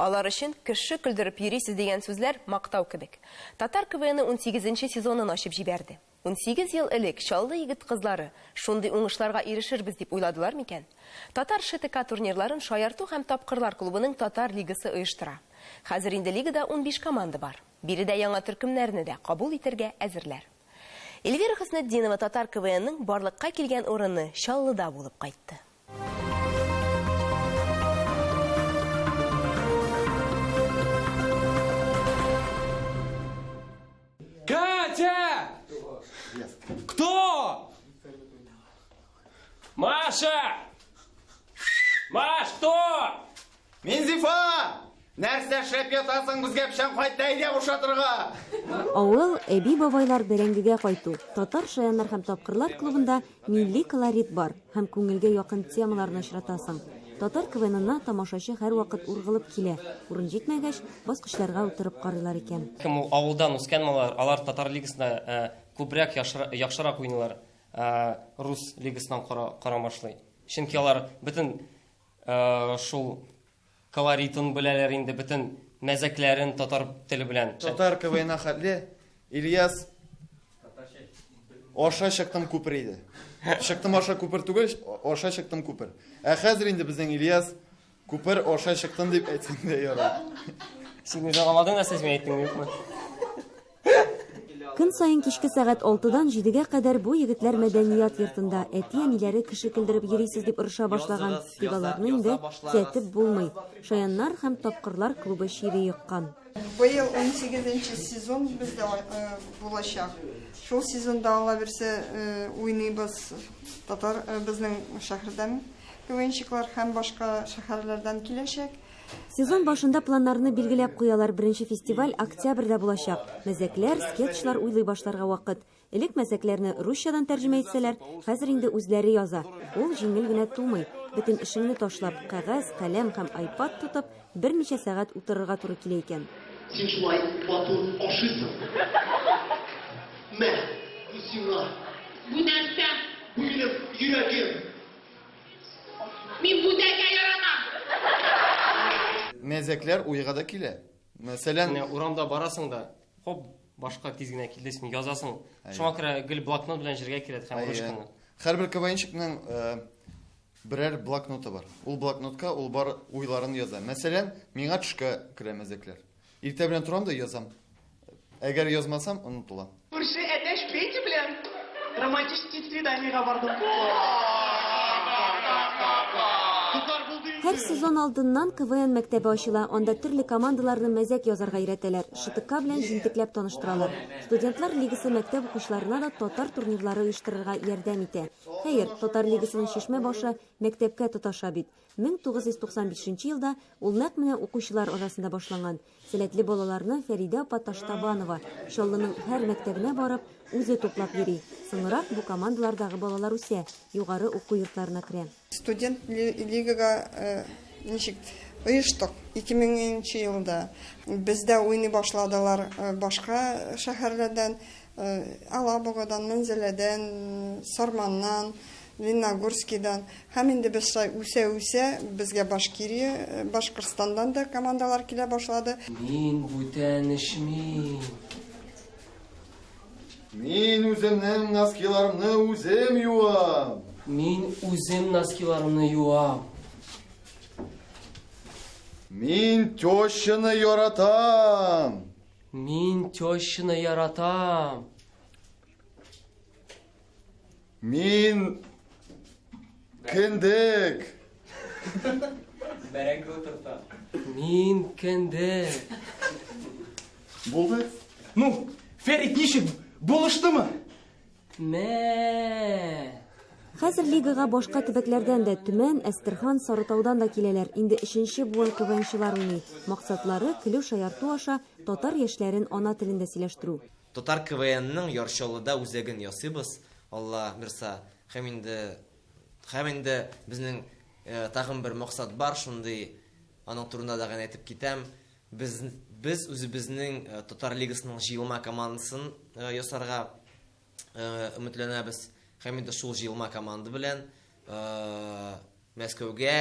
Алар өчен кеше көлдереп йөрисез дигән сүзләр мактау кебек. Татар КВНы унсигезенче сезонын ачып җибәрде. 18 ел элек Чаллы егет-кызлары шундый уңышларга ирешербез дип уйладылар микән? Татар ШТК турнирларын Шаярту һәм тапкырлар клубының Татар лигасы оештыра. Хәзер инде лигада 15 команда бар. Биредә яңа төркемнәрне дә кабул итәргә әзерләр. Эльвира Хөснетдинова татар КВНның барлыкка килгән урыны Чаллыда булып кайтты. Катя! Кто? Маша! Маш, кто? Минзифа! Нәрсә эшләп ятасың, безгә печән кайтты, әйдә бушатырга! Авыл, әби-бабайлар бәрәңгегә кайту, татар шаяннар һәм тапкырлар клубында милли колорит бар һәм күңелгә якын темаларны очратасың. Татар КВНына тамашачы һәрвакыт ургылып килә, урын җитмәгәч, баскычларга утырып карыйлар икән. Кем ул авылдан үскән малайлар, алар татар лигасында күбрәк яхшырак уйныйлар, рус лигасыннан карамашлый. Чөнки алар бөтен шул колоритын беләләр инде, бөтен мәзәкләрен татар теле белән. Татар КВНа хәтле Ильяс аша чыктым күпер иде. Чыктым аша күпер түгел, аша чыктым күпер. Ә хәзер инде безнең Ильяс күпер аша чыктым дип әйтсәң дә ярар. Син үзең аңладың нәрсә син әйттең, юкмы? Көн саен кичке сәгать алтыдан җидегә кадәр бу егетләр мәдәният йортында, әти-әниләре кеше көлдереп йөрисез дип орыша башлаган, тик аларны инде төзәтеп булмый. Шаяннар һәм тапкырлар клубы чире йоккан. Быел унсигезенче сезон бездә булачак. Шул сезонда Алла бирсә уйныйбыз. Татар безнең шәһәрдән КВНщиклар һәм башка шәһәрләрдән киләчәк. Сезон башында планнарны билгеләп куялар, беренче фестиваль октябрьдә булачак. Мәзәкләр, скетчлар уйлый башларга вакыт. Элек мәзәкләрне русчадан тәрҗемә итсәләр, хәзер инде үзләре яза. Ул җиңел генә тумый. Бөтен эшеңне ташлап, кәгазь, каләм һәм айпад тотып, берничә сәгать утырырга туры килә икән. Син шулай матур ашыйсың. Мә, бу сиңа. Бу нәрсә? Бу минем йөрәгем. Мин бүтәнгә яратам. Мәзәкләр уйга да килә. Мәсәлән, Менә урамда барасың да, хоп, башка тиз генә килде, син язасың. Шуңа күрә гел блокнот белән җиргә кирәк һәм ручканы. Һәрбер КВНщикның э, берәр блокноты бар. Ул блокнотка ул бар уйларын яза. Мәсәлән, миңа төшкә керә мәзәкләр. Иртә белән торам да язам. Әгәр язмасам, онытыла. Күрше әтәч Петя белән романтический свиданиегә бардым. Һәр сезон алдыннан КВН мәктәбе ачыла, анда төрле командаларны мәзәк язарга өйрәтәләр, ШТК белән җентекләп таныштыралар. Студентлар лигасы мәктәп укучыларына да татар турнирлары оештырырга ярдәм итә. Хәер, татар лигасының чишмә башы мәктәпкә тоташа бит. 1995 нче елда ул нәкъ менә укучылар арасында башланган. Сәләтле балаларны Фәридә апа Таштабанова, Чаллының һәр мәктәбенә барып, үзе туплап йөри. Соңрак бу командалардагы балалар үсә, югары уку йортларына керә. Студент лигага ничек оештык? 2000 нче елда бездә уйный башладылар башка шәһәрләрдән, Алабугадан, Мензеләдән, Сарманнан, Лениногорскидан. Һәм инде без шулай үсә-үсә, безгә Башкирия, Башкортстаннан да командалар килә башлады. Мин бүтән эчмим. Мин үземнең носкиларымны үзем юам. Мин үзем носкиларымны юам. Мин тещаны яратам. Мин тещаны яратам. Мин кендек. Бәрәңге утырта. Мин кендек. Булды? Ну, Фәрит ничек? Булыштымы? Мә! Хәзер лигага башка төбәкләрдән дә, Төмән, Әстерхан, Сарытаудан да киләләр. Инде өченче буын КВНчылар уйный. Максатлары, көлү-шаярту аша татар яшьләрен ана телендә сөйләштерү. Татар КВНның Яр Чаллыда үзәген ясыйбыз, Алла бирса. Һәм инде, һәм инде безнең тагын бер максат бар, шундый, аның турында да гына әйтеп китәм. Без, без үзебезнең Татар лигасының җыелма командасын ясарга өметләнәбез. Һәм инде шул җыелма команда белән Мәскәүгә.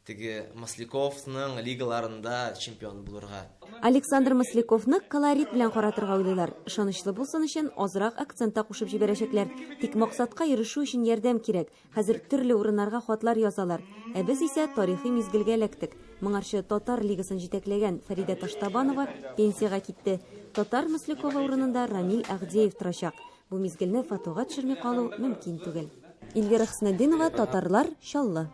теге Масляковның лигаларында чемпион булырга. Александр Масляковны колорит белән каратырга уйлыйлар. Ышанычлы булсын өчен азрак акцент та кушып җибәрәчәкләр. Тик максатка ирешү өчен ярдәм кирәк. Хәзер төрле урыннарга хатлар язалар. Ә без исә тарихи мизгелгә эләктек. Моңарчы Татар лигасын җитәкләгән Фәридә Таштабанова пенсиягә китте. Татар Маслякова урынында Рамил Әгъдиев торачак. Бу мизгелне фотога төшерми калу мөмкин түгел. Эльвира Хөснетдинова, Татарлар, Чаллы.